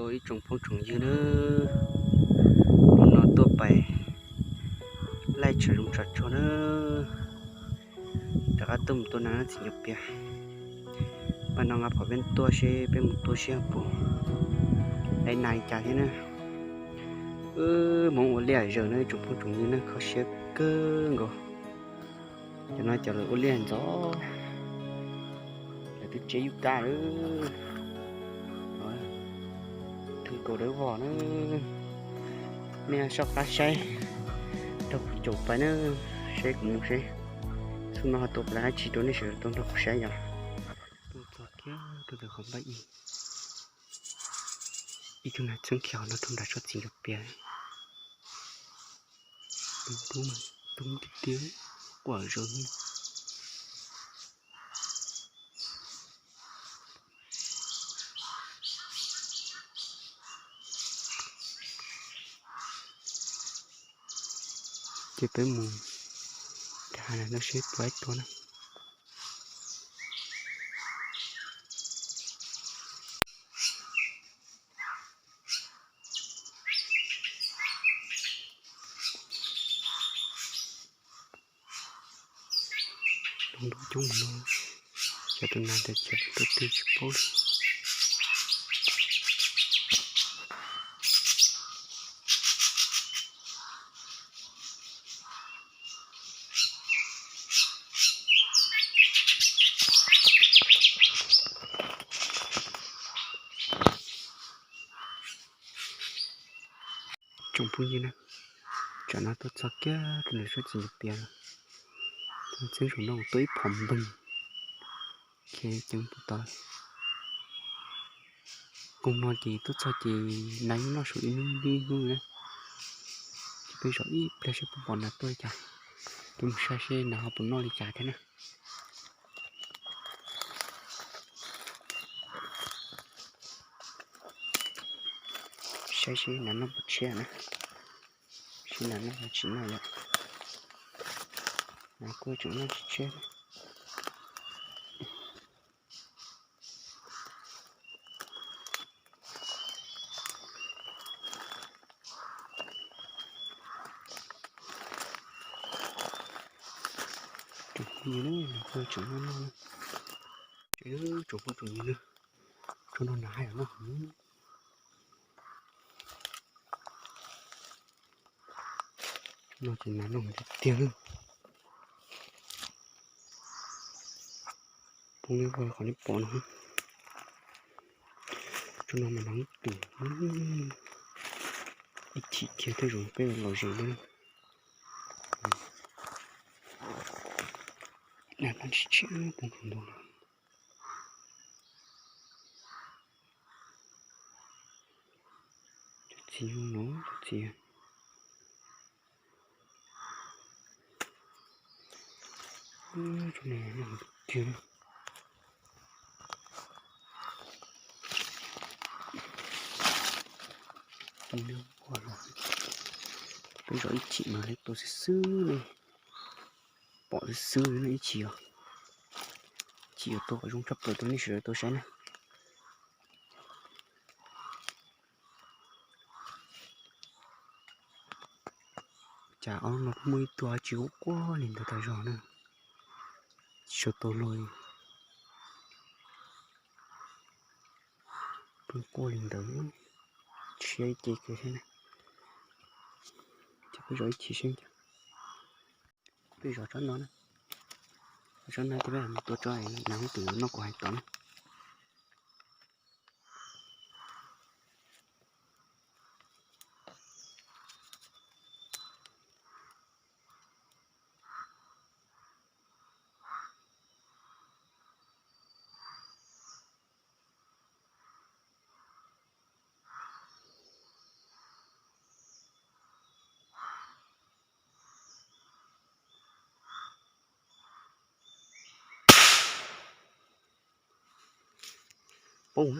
Ib tsoom phooj tsoom ywg nawb, hnub no tuaj pais laij tshav zoov tshav tsuag nawb, rov qab tuaj mus tua nas noj txiv ncuav pias. Paj no nqa phom peb tuaj seb peb mus tua seb puas tau nas li cas thiab na. Wb Hmoob ua liaj zaws na tsoom phooj tsoom ywg na, kho siab kawg nkaus. Cov no cov lawv ua liaj ntxov, lawv twb tseb yub kab lawm. Theej kaus dawb vog na. Nej soj qab saib, nrog kuv caum pais na, seb kuv mus seb txhua no ho tua dab tsi rau nej sawv daws tau nrog kuv saib yom. Tuaj txog kiag rau ntawm qhov npaj ib, ib tug nas txheeb khiav no rau nram tsob txiv ncuav pias. Tus dub mas dub tiag tiag, quaj zom zaws. Ces peb mus nram hav no seb puas ib tug na. Dub dub coob mus no, xyov tus nas ntawd khiav rau twg tsis paub li. Tsoom phooj ywg na, tsam no tuaj txog kiag rau ntawm tsob txiv ncuav pias lawm. Txheeb saum no tuaj ib phom npeeg, khiav ceev puag tod. Koog no ces tuaj txog ces nas yeej noj saum ib hnub ib hnub na. Ces peb zov ib pliag seb puas pom nas tuaj li cas, peb mus saib seb nas ho puas noj li cas thiab na. Saib seb nas noj puas tshiab na, seb nas noj puas tsis noj yom. Nas kuj tseem noj tsis tshiab. Tsoom phooj ywg na, nas kuj tseem noj noj na. Tsoom phooj tsoom ywg na, tsob no nas haj yam noj heev. No ces nas noj tiag tiag li. Poob li qhov nej pom no. Tsob no mas nas twm ib chim kiag tej zaum peb los zem li. Nas noj tsis tshiab poob tus ntoo no. Cov txiv no, cov txiv. Tsob no noj tiag. Peb zov ib chim mas li tua xwb xwb li, pom xwb xwb li no ib chim os. Chim yuav tua kom zoo tshaj plaws rau nej sawv daws tau saib na. Cas ob no muaj ib tug tsis quaj quaj li ntawd tas zog na, tsis tshua tau luag li. Pheej quaj li ntawd, tshiab ib ce kiag thiab na. Ces peb zov ib chim seb. Peb zov tsob no na, tsob no ces peb mus tua tso, nas twm noj kuv hais tod na. Poob.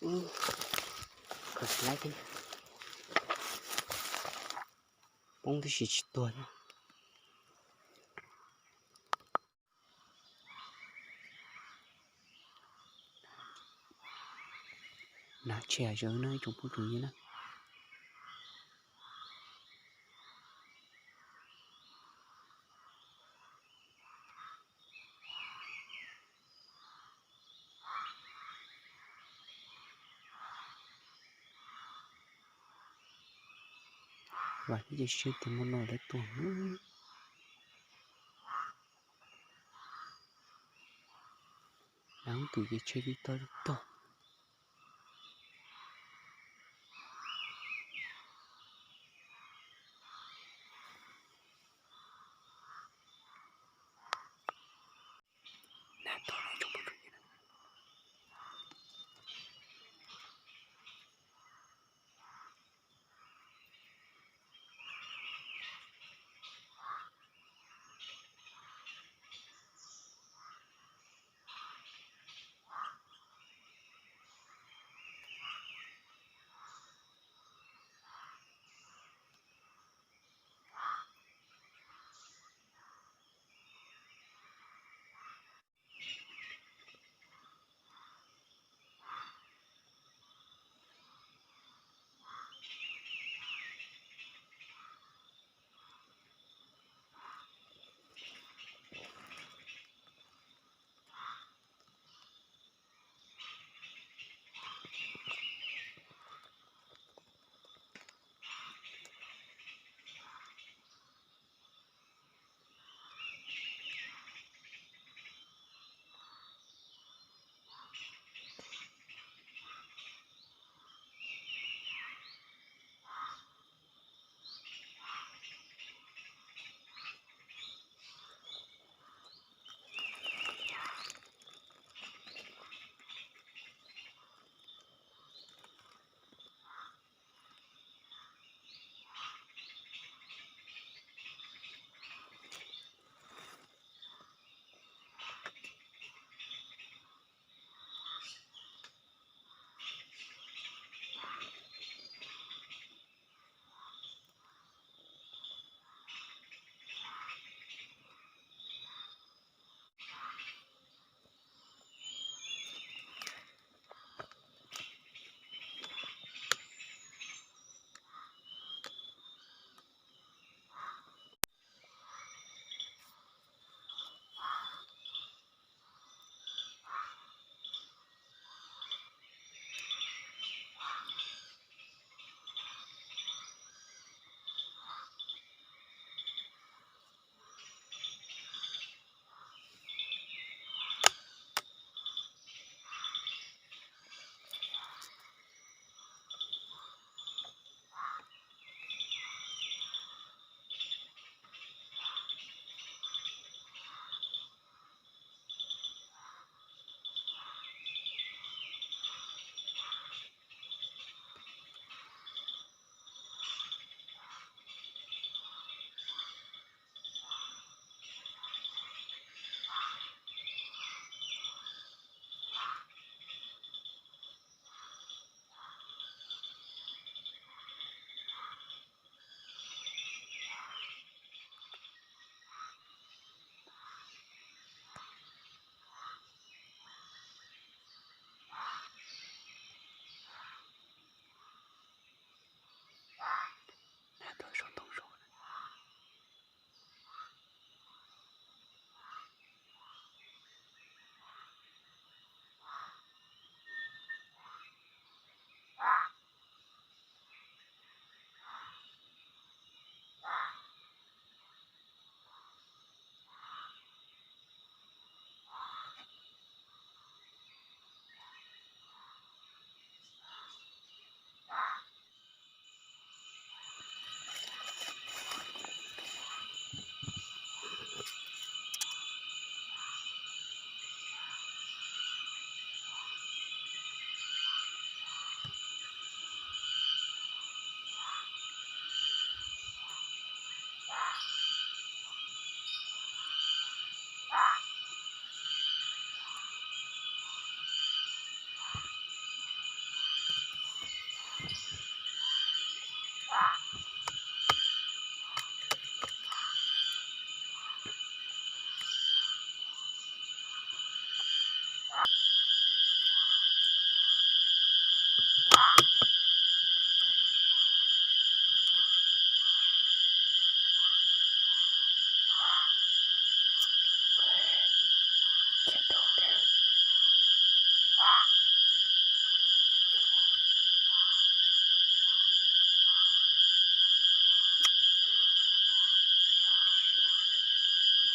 Kho tsis laib thiab, poob tib si tsis tuag thiab. Hnav tshem zom zaws na ib tsoom phooj tsoom ywg na. Vam thiab cia siab tias hmo no lawv tuag na. Nav kwm ces tshe tib tog tog.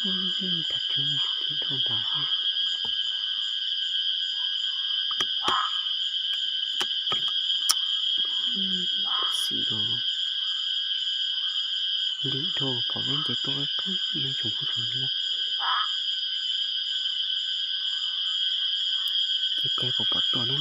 Ib tag tseeb, tseem dhau ntawd. Xim rau lim dhau phom veb ces tuaj qeeb qeeb no tsoom phooj tsoom ywg na. Ces pliag puas pom tuaj na.